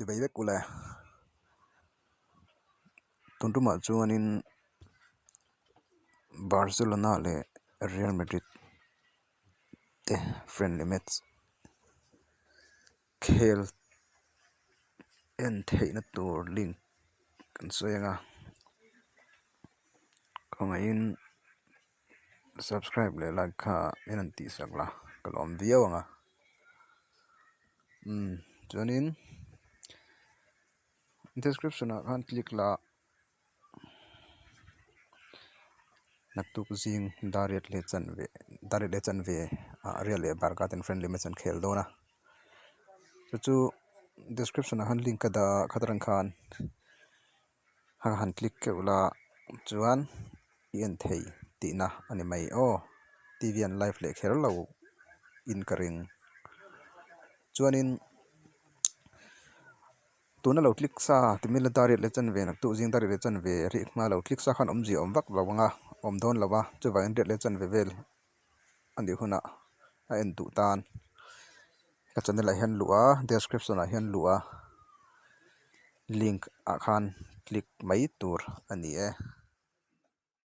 Chivei vek ule. Tun tumah chuanin Barcelona leh Real Madrid te friendly match khel en theihna tur link kan sawi ang a khawngaihin subscribe leh like kha min rawn tih sak la ka lawm viau ang a umm chuanin description ah khan click la naktuk zing dar riat leh chanve dar riat leh chanve ah riat leh barka ten friendly match an khel dawn a chu chu description ah khan link a dah a khat atang khan. A han click keuh la chuan i en thei tihna a ni mai aw T V an live leh kher lo in ka ring chuanin tuna lo click sa timila dar riat leh chanve naktuk zing dar riat leh chanve riat hma lo click sa khan awmzia awm vak lo ang a awm dawn lo a chuvangin riat leh chanve vel a nih hunah a en duh tan ka channel ah hian luh a description ah hian luh a link ah khan click mai tur a ni e.